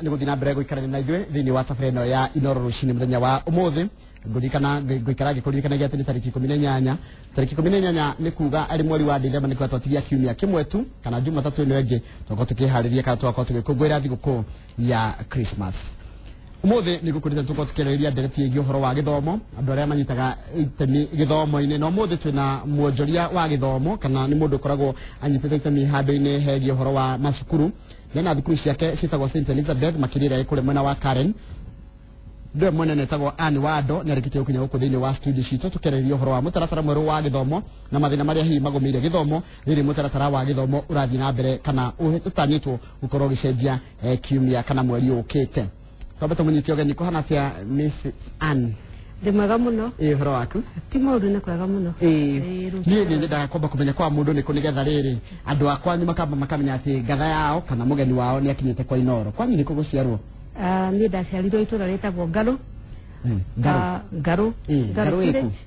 Nä gå thiä na mbere gå ikarania na ithuä thä inä wa tabarä ä no ya Inoro rũcinĩ mũthenya wa ũmũthĩ. Ngũririkana ngũikara ngĩkũririkanagia atĩ nĩ tarĩki 18. Tarĩki 18 nĩ kuga arĩ mweri wa Dithemba, nĩ kuga twatigia kiumia kĩmwe tu kana Jumatatũ ĩno ĩngĩ twakorwo tũkĩharĩria kana twakorwo tũgĩkũngũĩra thigũkũ ya Christmas. Ũmũthĩ nĩ ngũkwĩrĩte tũkorwo tũkĩarĩrĩria ndereti ĩgiĩ ũhoro wa gĩthomo, andũ arĩa manyitaga itemi gĩthomo-inĩ. Na ũmũthĩ twĩna mwonjoria wa gĩthomo, kana nĩ mũndũ ũkoragwo anyitĩte itemi handũ-inĩ hegiĩ ũhoro wa macukuru na thukuru ciake ciĩtagwo St Elizabeth, makĩria ĩrĩa ĩ kũrĩa mwena wa Karen. Ndwe mwene etagwo Ann Wando, nĩ arĩkĩtie gũkinya gũkũ thĩinĩ wa studio citũ tũkĩarĩrĩria ũhoro wa mũtaratara mwerũ wa gĩthomo na mathĩna marĩa hihi magũmĩire gĩthomo rĩrĩ mũtaratara wa gĩthomo ũrathiĩ na mbere kana ũtanyĩtwo gũkorwo ũgĩcenjia kiumia kana mweri ũkĩte. Twambe tũmũnyite ũgeni. Kũhana atĩa, Miss Ann? Ndĩ mwega mũno. Ĩ ũhoro waku? Ti maũndũ, nĩ kwega mũno. Ĩĩ, niĩ nĩ nyendaga kwamba kũmenya kwa mũndũ nĩkũ, nĩgetha rĩrĩ andũ a kwanyu makamba makamenya atĩ ngatha yao kana mũgeni wao nĩ akinyĩte kwa Inoro. Kwanyu nĩkũ gũciarwo? Niĩ ndaciarirwo itũra rĩtagwo Ngarũ. Ngarũ? Ngarũ. Ngarũ ĩkũ? Village.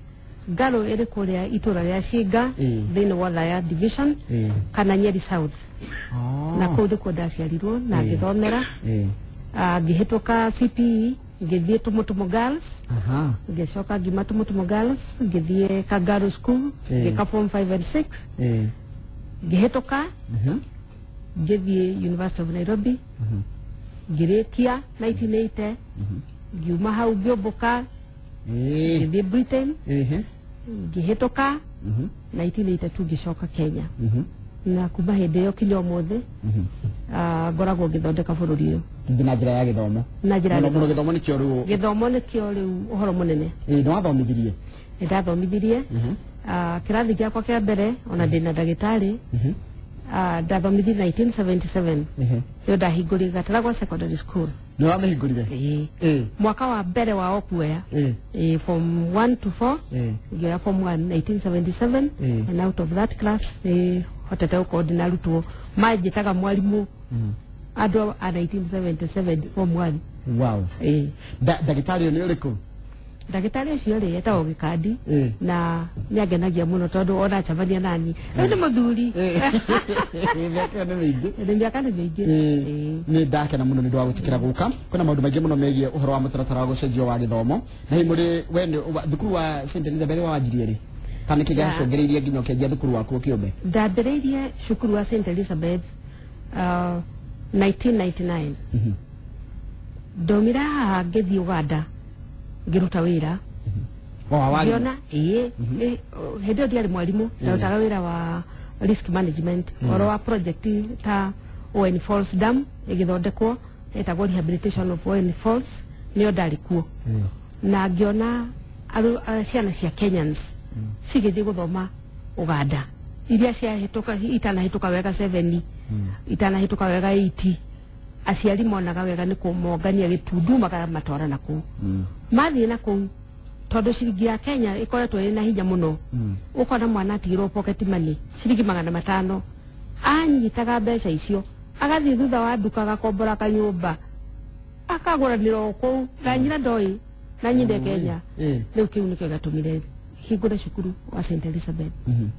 Ngarũ ĩrĩ kũrĩa itũra rĩa Cinga, thĩinĩ wa Othaya Division kana Nyeri South. Na kũu nĩkuo ndaciarirwo na ngĩthomera. Ngĩhĩtũka CPE, ngĩthiĩ Tumutumu Girls. Ngĩcoka ngiuma Tumutumu Girls, ngĩthiĩ Kangaru School, ngĩka form 5 and 6, ngĩhĩtũka, ngĩthiĩ University of Nairobi, ngĩrĩkia 1980. Ngiuma hau, ngĩũmbũka, ngĩthiĩ Britain, ngĩhĩtũka 1982, ngĩcoka Kenya, na kuma hĩndĩ ĩyo kinya ũmũthĩ ngoragwo ngĩthondeka bũrũri ũyũ. Na njĩra ya gĩthomo. Na njĩra ya mũno mũno. Gĩthomo. Gĩthomo nĩkĩo rĩu. Gĩthomo nĩkĩo rĩu ũhoro mũnene. Ĩĩ, nĩ wathomithirie? Nĩ ndathomithirie. Kĩrathi gĩakwa kĩa mbere, ona ndĩna ndagĩtarĩ, ndathomithirie 1977, nĩyo ndahingũrire Gataragwa Secondary School. Nĩ wamĩhingũrire? Ĩĩ. Mwaka wa mbere wao kuoya, ĩĩ, form 1 to 4. Ngĩoya form 1 1977, and out of that class nĩ hotete gũkorwo ndĩna arutwo manjĩtaga mwarimũ, andũ a 1977 form 1. Ĩĩ. Ndagĩtarĩ ũyũ nĩ ũrĩkũ? Ndagĩtarĩ ũcio rĩ, etagwo Gĩkandi, na nĩ angenagia mũno tondũ ona acemania nani rĩu nĩ mũthuri. Mĩaka nĩ mĩingĩ. Nĩ mĩaka nĩ mĩingĩ. Ĩĩ. Nĩ ndakena mũno nĩ ũndũ wa gwĩtĩkĩra gũka. Kwĩna maũndũ maingĩ mũno megiĩ ũhoro wa mũtaratara wa gũcenjio wa gĩthomo, na hihi mũrĩ we nĩ thukuru wa St Elizabeth wa wanjirie rĩ, kana nĩkĩ gĩacũngĩrĩirie nginya ũkĩanjia thukuru waku kĩũmbe? Ndambĩrĩirie cukuru wa St Elizabeth 1999. Ndaumire haha ngĩthiĩ Uganda ngĩruta wĩra. O wa warimũ? Ngĩona ĩĩ, hĩndĩ ĩyo ndiarĩ mwarimũ, ndarutaga wĩra wa risk management, ũhoro wa project ta Owen Falls Dam ĩgĩthondekwo, ĩtagwo rehabilitation of Owen Falls, nĩyo ndarĩ kuo. Na ngĩona ciana cia Kenyans cigĩthiĩ gũthoma Uganda, iria ciahĩtũka, itanahĩtũka wega 7, itanahĩtũka wega 8, aciari monaga wega nĩ kũmongania gĩtundu makamatwara na kũu. Mathiĩ na kũu, tondũ ciringi ya Kenya ĩkoretwo ĩna hinya mũno, ũkona mwana atigĩrwo pocket money ciringi 500, anyitaga mbeca icio agathiĩ thutha wa nduka agakombora kanyũmba akagũranĩra o kũu na nyina ndoĩ na nyina Kenya. Rĩu kĩu nĩkĩo gĩatũmire hingũre cukuru wa St Elizabeth,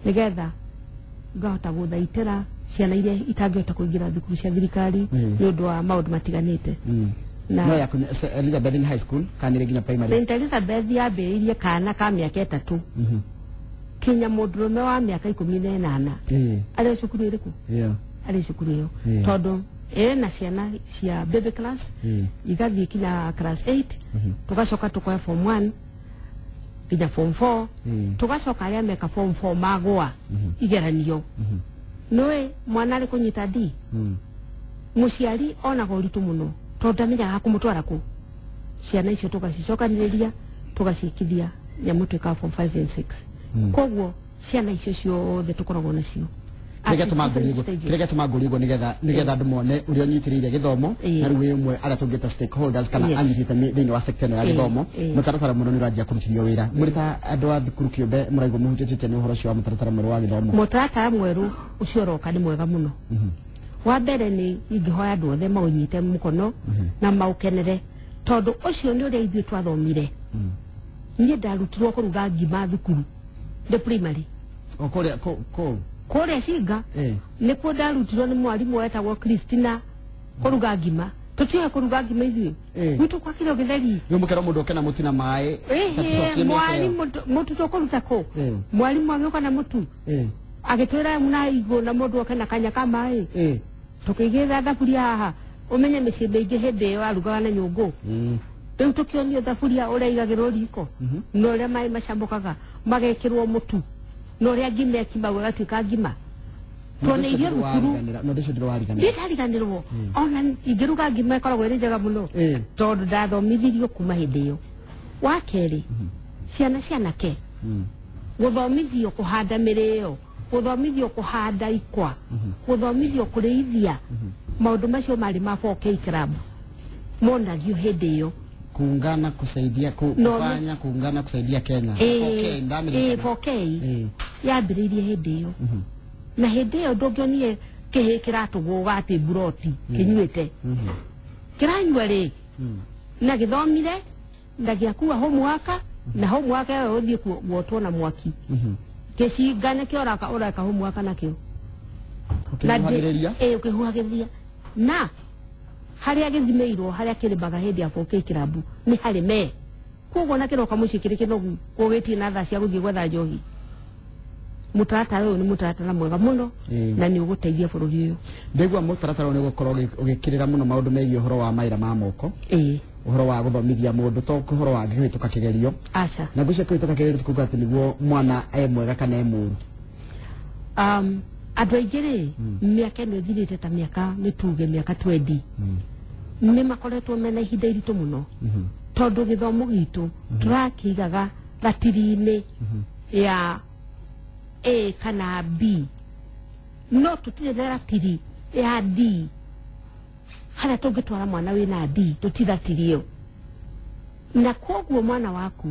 nĩgetha ngahota gũthaitĩra ciana iria itangĩhota kũingĩra thukuru cia thirikari nĩ ũndũ wa maũndũ matiganĩte. Na No yaku St Elizabeth in high school kana nĩ nginya primary? St Elizabeth yambĩrĩirie kana ka mĩaka 3 kinya mũndũrũme wa mĩaka 18. Arĩ o cukuru ĩrĩkũ? Arĩ cukuru ĩyo, tondũ ĩna ciana cia baby class igathiĩ kinya class 8, tũgacoka tũkoya form 1 nginya form 4, tũgacoka arĩa meka form 4 magũa igeranio, nĩũĩ mwana arĩ kũnyita D, mũciari onaga ũritũ mũno tondũ ndamenyaga kũmũtwara kũ. Ciana icio tũgacicokanĩrĩria, tũgaciĩkithia nyamũ twĩkaga form 5 and 6. Koguo ciana icio ciothe tũkoragwo nacio kĩrĩa gĩatũma ngũrie ũguo At different stages. Kĩrĩa gĩatũma ngũrie ũguo nĩgetha andũ mone ũrĩa ũnyitĩrĩire gĩthomo, na rĩu wĩ ũmwe arĩa tũngĩta stakeholders kana anyitĩte thĩinĩ wa sector ĩno ya gĩthomo. Mũtaratara mũno nĩ ũranjia kũrutithio wĩra. Mũrĩ ta andũ a thukuru kĩũmbe, mũraigua mũhutĩtĩte nĩ ũhoro ũcio wa mũtaratara mwerũ wa gĩthomo? Mũtaratara mwerũ ũcio ũroka nĩ mwega mũno. Wa mbere nĩ ingĩhoya andũ othe maũnyite mũkono na maũkenere, tondũ ũcio nĩ ũrĩa ithuĩ twathomire. Niĩ ndarutirwo kũruga ngima thukuru ndĩ primary. O kũrĩa kũu? Kũrĩa Cinga. Nĩkuo ndarutirwo nĩ mwarimũ wetagwo Christina kũruga ngima. Tũtiũĩ kũruga ngima ithuĩ. Gwitũ gwakire gĩtheri. Rĩu mũkerwo mũndũ oke na mũtu na maĩ. Mwarimũ mũtu tũkũruta kũ? Mwarimũ agĩũka na mũtu. Agĩtwĩra na igũ na mũndũ oke na kanya ka maĩ. Tũkĩigĩrĩra thaburia haha. Ũmenye mĩciĩ mĩingĩ hĩndĩ ĩyo arugaga na nyũngũ. Rĩu tũkĩonio thaburia ũrĩa igagĩrwo riko na ũrĩa maĩ macamũkaga magekĩrwo mũtu na ũrĩa ngima ĩkimagwo ĩgatuĩka ngima. Tuoneirio thukuru. Ndariganĩrwo. Ona ingĩruga ngima ĩkoragwo ĩrĩ njega mũno tondũ ndathomithirio kuma hĩndĩ ĩyo. Wa kerĩ, ciana cianake gũthomithio kũhanda mĩrĩo, gũthomithio kũhanda ikwa, gũthomithio kũrĩithia, maũndũ macio marĩ ma 4K club monagio hĩndĩ ĩyo. Kuungana kusaidia kufanya kuungana kusaidia Kenya. 4K 4K yambĩrĩirie hĩndĩ ĩyo. Na hĩndĩ ĩyo ndũngĩonire kĩhĩ kĩratũgũga atĩ mburoti kĩnyuĩte. Kĩranyua rĩ na gĩthomire na gĩakua homework na homework ĩyo ũthiĩ guotwo na mwaki. Gĩcinga nĩkĩo ũreka homework nakĩo. Ũkĩhuhagĩrĩria? Ũkĩhuhagĩrĩria. Na harĩa gĩthimĩirwo harĩa kĩrĩmaga hĩndĩ ya 4K club nĩ harĩme. Koguo na kĩroka mũciĩ kĩrĩ kĩnogu gũgĩtie na thaa cia gũthiĩ gwetha njohi. Mũtaratara ũyũ nĩ mũtaratara mwega mũno na nĩ ũgũteithia bũrũri ũyũ. Ndaigua mũtaratara ũyũ nĩ ũgũkorwo ũgĩkĩrĩra mũno maũndũ megiĩ ũhoro wa mawĩra ma moko. Ũhoro wa gũthomithia mũndũ to ũhoro wa kũhĩtũka kĩgerio. Aca. Na ngwĩciria kũhĩtũka kĩgerio ti kuuga atĩ nĩguo mwana e mwega kana e mũũru. Andũ aingĩ rĩ mĩaka ĩno ĩthirĩte ta mĩaka nĩtuge mĩaka 20 nĩ makoretwo mena ihinda iritũ mũno tondũ gĩthomo gitũ tũrakĩigaga ratiri-inĩ ya A kana B, no tũtirĩ na ratiri ya D. Harĩa tũngĩtwara mwana wĩna D tũtirĩ ratiri ĩyo. Na koguo mwana waku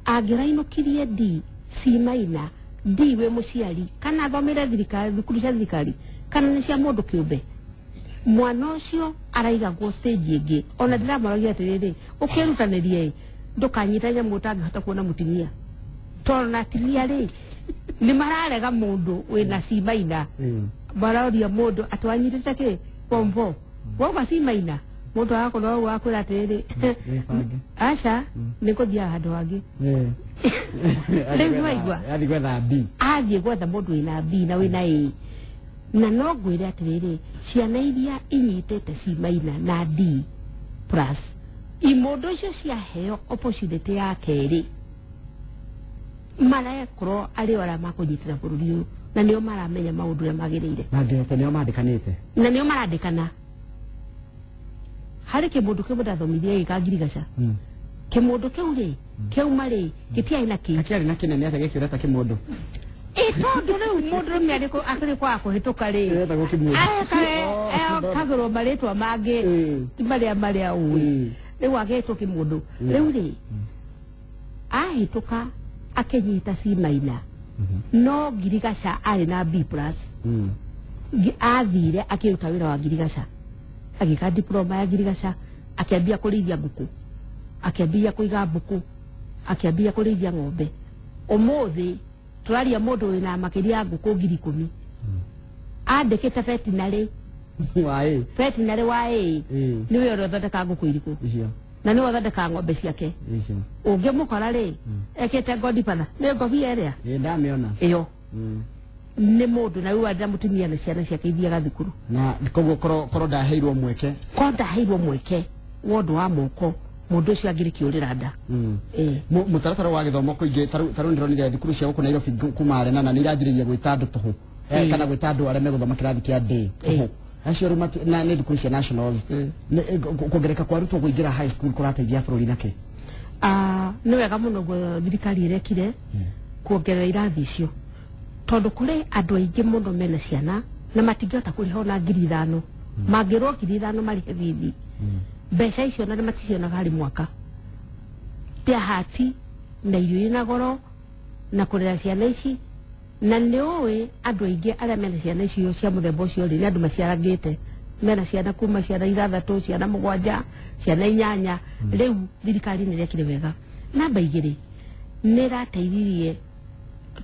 angĩrainũkirie D, C minor, D wĩ mũciari kana athomere thirikari thukuru cia thirikari kana nĩ cia mũndũ kĩũmbe, mwana ũcio araigagwo stage ĩngĩ. Ona ndĩramwaragia atĩrĩrĩ, ũkĩrutanĩrie ndũkanyita nyamũ ũtangĩhota kuona mũtumia, tondũ na atumia rĩ nĩ mararega mũndũ wĩna C minor. Maroria mũndũ atĩ wanyitĩte kĩ form 4 wauga C minor, mũndũ agakorwo ũguo akwĩra atĩrĩrĩ, aca nĩ ngũthiaga handũ hangĩ. Rĩu nĩwaigua athiĩ gwetha B, athiĩ gwetha mũndũ wĩna B na wĩna A. Na no ngwĩre atĩrĩrĩ, ciana iria inyitĩte C minor na D plus imũndũ icio ciaheo opportunity ya kerĩ marekorwo arĩ o arĩa makũnyitĩra bũrũri ũyũ na nĩo maramenya maũndũ ũrĩa magĩrĩire. Na ngĩhota nĩo mandĩkanĩte. Na nĩo marandĩkana. Harĩ kĩmũndũ kĩmwe ndathomithia gĩka ngirigaca. Kĩmũndũ kĩu rĩ kĩauma rĩ gĩtiarĩ na kĩ. Gĩtiarĩ na kĩnene atĩa gĩkĩũra ta kĩmũndũ? Tondũ rĩu mũndũrũme akĩrĩ kwaga kũhĩtũka rĩ ekagĩrwo marĩtwa mangĩ ti marĩa marĩa ũĩ. Rĩu agetwo kĩmũndũ. Rĩu rĩ ahĩtũka akĩnyita C minor no ngirigaca arĩ na B plus. Athire akĩruta wĩra wa ngirigaca, agĩka diploma ya ngirigaca, akĩambia kũrĩithia ngũkũ, akĩambia kũiga mbũkũ, akĩambia kũrĩithia ng'ombe. Ũmũthĩ tũraria mũndũ wĩna makĩria ya ngũkũ 10,000. Andĩkĩte veterinary wa A, veterinary wa A nĩwe ũrĩa ũthondekaga ngũkũ irĩkũ na nĩwe ũthondekaga ng'ombe ciake. Ũngĩmũkora rĩ ekĩte godfather nĩ ngobia ĩrĩa ndamĩona ĩyo nĩ mũndũ na rĩu arĩ na mũtumia na ciana ciake ithiaga thukuru. Na koguo korwo ndaheirwo mweke, korwo ndaheirwo mweke wa ũndũ wa moko mũndũ ũcio angĩrĩkĩũrĩra nda. Mũtaratara wa gĩthomo kũingĩ tarĩu ndĩronire thukuru cia gũkũ Nairobi kuma Arena na nĩ iranjĩrĩria gwĩta andũ tũhũ kana gwĩta andũ arĩa megũthoma kĩrathi kĩa D tũhũ. Acio rĩu na nĩ thukuru cia nationals. Kuongereka kwa arutwo kũingĩra high school kũrateithia bũrũri nakĩ? Nĩ wega mũno ũguo thirikari ĩrekire kuongerera irathi icio tondũ kũrĩ andũ aingĩ mũno mena ciana na matingĩhota kũrĩha ona 5,000. Mangĩrwo 5,000 marĩhe bithi, mbeca icio na maticionaga harĩ mwaka. Tia hati na irio ina goro na kũrera ciana ici. Na nĩ ũĩ andũ aingĩ arĩa mena ciana icio cia mũthemba ũcio rĩ nĩ andũ maciarangĩte, mena ciana kuma ciana 6, ciana 7, ciana 8. Rĩu thirikari nĩ ĩrekire wega. Namba 2 nĩ ĩrateithirie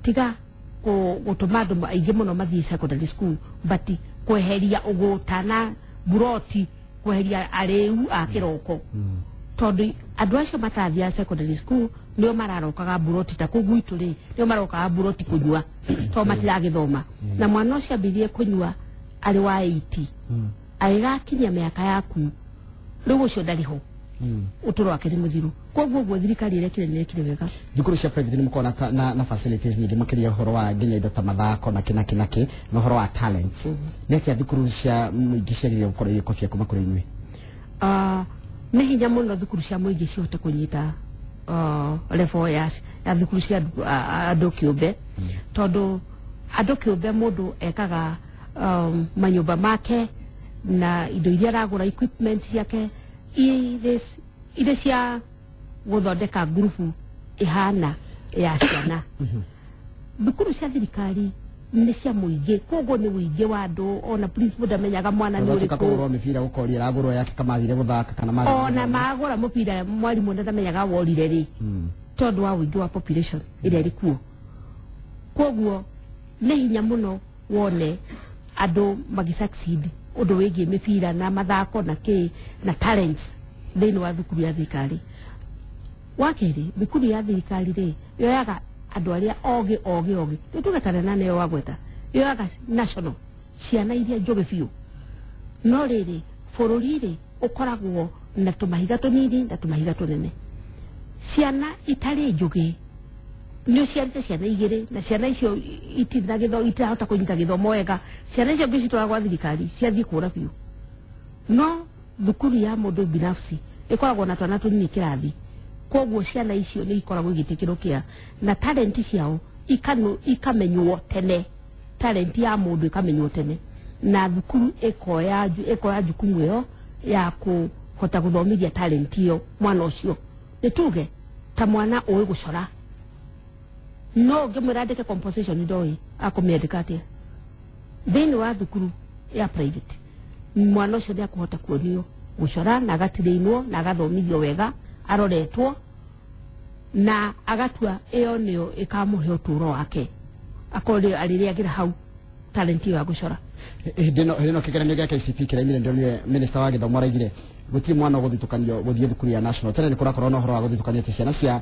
tiga gũtũma andũ aingĩ mũno mathiĩ secondary school, but kweheria ũgũta na buroti kweheria arĩu a kĩroko tondũ andũ acio matathiaga secondary school nĩo mararokaga mburoti ta kũu gwitũ rĩ nĩo marokaga mburoti kũnyua tondũ matiragĩthoma na mwana ũcio ambĩrĩrie kũnyua arĩ wa 80 agĩgakinyia mĩaka yaku rĩu ũcio ndarĩ ho ũtũro wake nĩ mũthiru koguo ũguo thirikari ĩrekire nĩ ĩrekire wega. Thukuru cia private nĩ mũkoragwo na facilities nyingĩ makĩria ũhoro wa nginya indo ta mathako na kĩ na kĩ na kĩ na ũhoro wa talent. Nĩ atĩa thukuru cia mũingĩ ciagĩrĩire gũkorwo igĩkobia kuma kũrĩ inyuĩ? Nĩ hinya mũno thukuru cia mũingĩ cihote kũnyita level ya thukuru cia andũ kĩũmbe tondũ andũ kĩũmbe mũndũ ekaga manyũmba make na indo iria aragũra equipment ciake irĩ cia gũthondeka ngurubu ĩhana ya ciana. Thukuru cia thirikari nĩ cia mũingĩ koguo nĩ ũingĩ wa andũ ona principal ndamenyaga mwana nĩ ũrĩkũ kũgũrwo mĩbira gũkoria ĩragũrwo yake kamathire gũthaka kana mathire ona magũra mũbira mwarimũ ndamenyaga worire rĩ tondũ wa ũingĩ wa population ĩrĩa ĩrĩ kuo. Koguo nĩ hinya mũno wone andũ magĩ-succeed ũndũ wĩgiĩ mĩbira na mathako na kĩ na talents thĩinĩ wa thukuru ya thirikari. Wa kerĩ thukuru ya thirikari rĩ yoyaga andũ arĩa ogĩ ogĩ ogĩ rĩu tuge ta nena nĩyo wagweta yoyaga national ciana iria njũgĩ biũ no rĩrĩ bũrũri rĩ ũkoragwo na tũmahiga tũnini na tũmahiga tũnene. Ciana itarĩ njũgĩ nĩ ũciarĩte ciana igĩrĩ na ciana icio itirahota kũnyita gĩthomo wega ciana icio ngĩcitwara gwa thirikari ciathiĩ kũra biũ. No thukuru ya mũndũ binafsi ĩkoragwo na twana tũnini kĩrathi koguo ciana icio nĩ ikoragwo igĩtĩkĩrwo kĩa na talent ciao ikamenywo tene talent ya mũndũ ikamenywo tene na thukuru ĩkoya jukumu ĩyo ya kũhota gũthomithia talent ĩyo mwana ũcio. Nĩ tuge ta mwana ũĩ gũcora no ngĩmwĩra andĩke composition ndoĩ akũmĩandĩka atĩa thĩinĩ wa thukuru ya private mwana ũcio nĩakũhota kuonio gũcora na agatirĩinwo na agathomithio wega aroretwo na agatua ĩyo nĩyo ĩkamũhe ũtũro wake akorwo arĩrĩagĩra hau talent ĩyo ya gũcora. Hĩndĩ ĩno kĩgeranio gĩa KCPE kĩraimire ndĩronire minister wa gĩthomo araigire gũtirĩ mwana ũgũthitũkanio gũthiĩ thukuru ya national tene nĩ kũrakorwo na ũhoro wa gũthitũkania atĩ ciana cia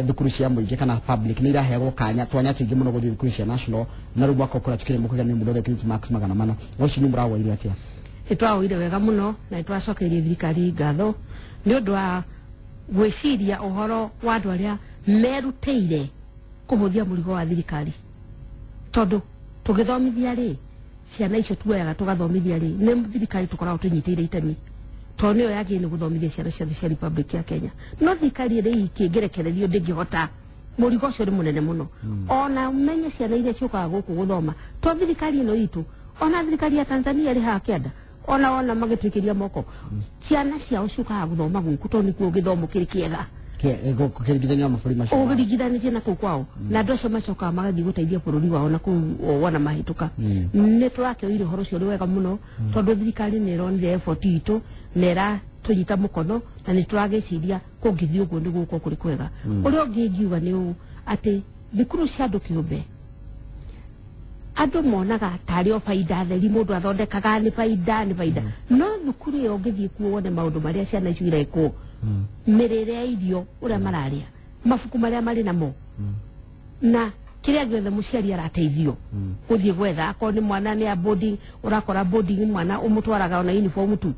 thukuru cia mũingĩ kana public nĩ iraheagwo kanya twanya tũingĩ mũno gũthiĩ thukuru cia national na rĩu mwaka ũkũra tukĩrĩ mũkĩgeranio mũndũ ũrĩa ũkinyĩtie marks 400. Ũcio nĩ mũrawoire atĩa? Nĩ twawoire wega mũno na nĩ twacokeirie thirikari ngatho nĩ ũndũ wa gwĩciria ũhoro wa andũ arĩa merutĩire kũhũthia mũrigo wa thirikari tondũ tũgĩthomithia rĩ ciana icio tuoyaga tũgathomithia rĩ nĩ thirikari tũkoragwo tũnyitĩire itemi tondũ nĩyo yagĩrĩire nĩ gũthomithia ciana ciothe cia Republic ya Kenya no thirikari ĩrĩ iki ĩngĩrekererio ndĩngĩhota mũrigo ũcio nĩ mũnene mũno. Ona ũmenye ciana iria ciũkaga gũkũ gũthoma to thirikari ĩno itũ ona thirikari ya Tanzania ĩrĩ haha kĩanda ona ona magĩtwĩkĩria moko ciana ciao ciũkaga gũthoma gũkũ tondũ nĩkuo gĩthomo kĩrĩ kĩega kũringithania na mabũrũri macio ũringithanĩtie na kũu kwao na andũ acio macokaga magathiĩ gũteithia bũrũri wao na kũu wona mahĩtũka. Nĩ tũrakĩoire ũhoro ũcio ũrĩ wega mũno tondũ thirikari nĩ ĩronire effort itũ na ĩratũnyita mũkono na nĩ tũragĩciria kũngĩthiĩ ũguo nĩ gũgũkorwo kũrĩ kwega. Ũrĩa ũngĩ ingiuga nĩ ũũ atĩ thukuru cia andũ kĩũmbe andũ monaga tarĩ o baida theri mũndũ athondekaga nĩ baida nĩ baida no thukuru ĩyo ũngĩthiĩ kuo wone maũndũ marĩa ciana icio irekwo mĩrĩre ya irio ũrĩa mararĩa mabuku marĩa marĩ namo na kĩrĩa gĩothe mũciari arateithio gũthiĩ gwetha akorwo nĩ mwana nĩ a boarding ũrakora boarding mwana ũmũtwaraga ona uniform tu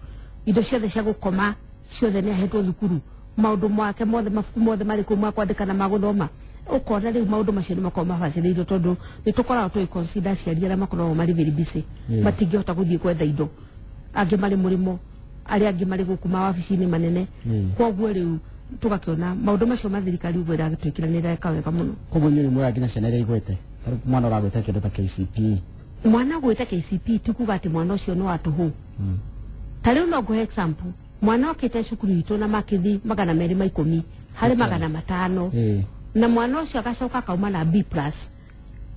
indo ciothe cia gũkoma ciothe nĩ ahetwo thukuru maũndũ make mothe mabuku mothe marĩ kũu ma kwandĩka na ma gũthoma ũkona rĩu maũndũ macio nĩ makoragwo mabacĩrĩirwo tondũ nĩ tũkoragwo tũgĩ consider aciari arĩa makoragwo marĩ very busy matingĩhota gũthiĩ gwetha indo angĩ marĩ mũrĩmo arĩa angĩ marĩ gũkũ mawabici-inĩ manene koguo rĩu tũgakĩona maũndũ macio ma thirikari ũguo ĩragĩtwĩkĩra nĩ ĩreka wega mũno. Koguo inyuĩ nĩ muoyaga nginya ciana iria igwĩte tarĩu mwana ũragwĩte kĩndũ ta KCPE mwana gwĩte KCPE ti kuga atĩ mwana ũcio nĩ wa tũhũ. Ta rĩu no ngũhe example mwana okĩte cukuru itũ na makithi 210 harĩ 500 na mwana ũcio agacoka akauma na B+.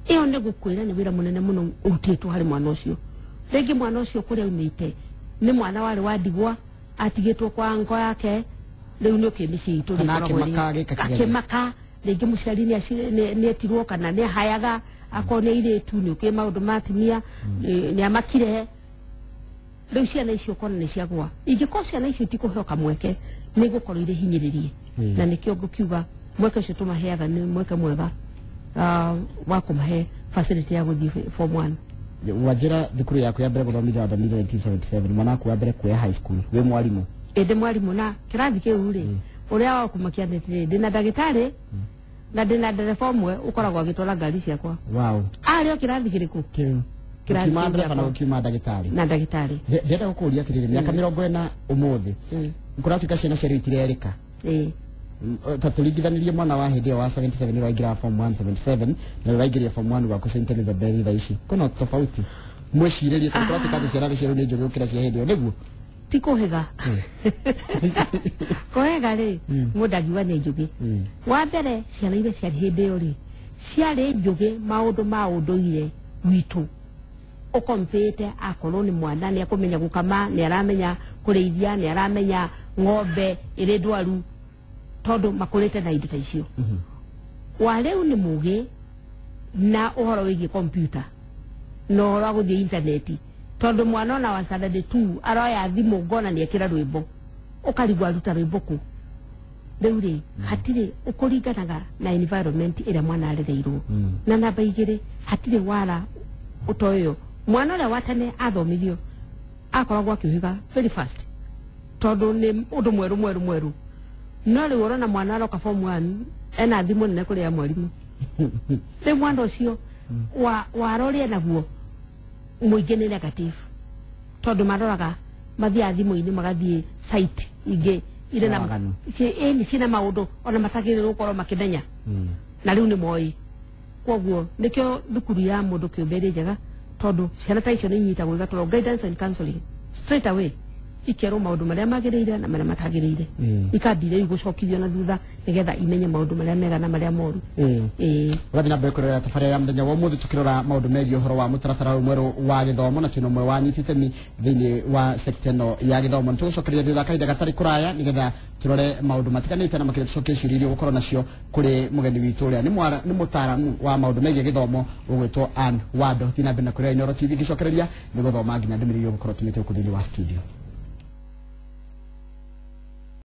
Ĩyo nĩ gũkwĩra nĩ wĩra mũnene mũno ũrutĩtwo harĩ mwana ũcio. Rĩngĩ mwana ũcio kũrĩa aumĩte nĩ mwana warĩ wa ndigwa atigĩtwo kwa ngo yake rĩu nĩ ũkĩ mĩciĩ itũ akĩmaka rĩngĩ mũciari nĩ etirwo kana nĩ ahayaga akorwo nĩ airĩtu nĩ ũkĩ maũndũ ma atumia nĩ amakire Rĩu ciana icio ũkona nĩ ciagwa. Ingĩkorwo ciana icio itikũheo kamweke nĩ gũkorwo irĩ hinyĩrĩrie. Na nĩkĩo ngũkiuga mweke ũcio tũmaheaga nĩ mweke mwega wa kũmahe facility ya gũthiĩ form 1. Wanjĩra thukuru yaku ya mbere gũthomithia wathomithia 1977, mwana waku wa mbere kuoya high school wĩ mwarimũ. Ĩndĩ mwarimũ na kĩrathi kĩu rĩ, ũrĩa wa kũmakia nĩ atĩrĩrĩ, ndĩna ndagĩtarĩ na ndĩna ndereba ũmwe ũkoragwo agĩtwara ngari ciakwa. Wow. Arĩ o kĩrathi kĩrĩkũ? Kĩu. Kĩrathi Gũkiuma kĩu ndereba na gĩakwa. gũkiuma ndagĩtarĩ. Na ndagĩtarĩ. Ndĩrenda gũkũria atĩrĩrĩ, mĩaka 40 ũmũthĩ kũratuĩka ciana cia rĩu itirerĩka. Ta tũringithanirie mwana wa hĩndĩ ĩyo wa 77 ũraingĩra form 1 77 na ũraingĩria form 1 gwaku St Elizabeth thaa ici, kwĩna tofauti mwĩcirĩrie tondũ kũratuĩka atĩ ciana cia rĩu nĩ njũgĩ gũkĩra cia hĩndĩ ĩyo, nĩguo? Ti kũhĩga. Kũhĩga rĩ, mũndũ angiuga nĩ njũgĩ. Wa mbere ciana iria ciarĩ hĩndĩ ĩyo rĩ, ciarĩ njũgĩ maũndũ ma ũndũire witũ. Ũkompĩte akorwo nĩ mwana nĩ akũmenya gũkama, nĩ aramenya kũrĩithia, nĩ aramenya ng'ombe ĩrĩ ndwaru, tondũ makũrĩte na indo ta icio. Wa rĩu nĩ mũgĩ na ũhoro wĩgiĩ kompyuta na ũhoro wa gũthiĩ intaneti, tondũ mwana ona wa standard 2 aroya thimũ ngona nĩ ekĩra rwĩmbo, ũkarigwo aruta rwĩmbo kũ. Rĩu rĩ, hatirĩ ũkũringanaga na environment ĩrĩa mwana arereirwo. Na namba igĩrĩ, hatirĩ wara ũtoyo. Mwana ũrĩa wa tene athomithio akoragwo akĩũhĩga very fast, tondũ nĩ ũndũ mwerũ mwerũ mwerũ. No rĩu ũrona mwana aroka form 1 ena thimũ nene kũrĩ ya mwarimũ. Rĩu mwana ũcio wara ũrĩa naguo mũingĩ nĩ negative, tondũ maroraga mathiaga thimũ-inĩ magathiĩ site ingĩ irĩ na Waganu. ĩni ciĩna maũndũ ona matagĩrĩirwo gũkorwo makĩmenya. Na rĩu nĩ moĩ. Koguo nĩkĩo thukuru ya mũndũ kĩũmbe ĩrĩ njega, tondũ ciana ta icio nĩ inyitagwo igatwarwo guidance and counseling straight away, ikerwo maũndũ marĩa magĩrĩire na marĩa matagĩrĩire. Ikambia rĩu gũcokithio na thutha nĩgetha imenye maũndũ marĩa mega na marĩa moru. Ũrathiĩ na mbere kũrora tabarĩra ya mũthenya wa ũmũthĩ tũkĩrora maũndũ megiĩ ũhoro wa mũtaratara ũyũ mwerũ wa gĩthomo na twĩna ũmwe wa anyiti itemi thĩinĩ wa sekta ĩno ya gĩthomo. Nĩ tũgũcokereria thutha kahinda gatarĩ kũraya nĩgetha tũrore maũndũ matiganĩte na makĩria tũcokie ciũria iria ũgũkorwo nacio kũrĩ mũgeni witũ ũrĩa nĩ mũtaaramu wa maũndũ megiĩ gĩthomo ũgwĩtwo Ann Wando. Thiĩ na mbere na kũrora Inooro TV ngĩcokereria nĩ gũthoma nginya ndũmĩrĩri iria ũgũkorwo ũtũmĩte gũkũ thĩinĩ wa studio.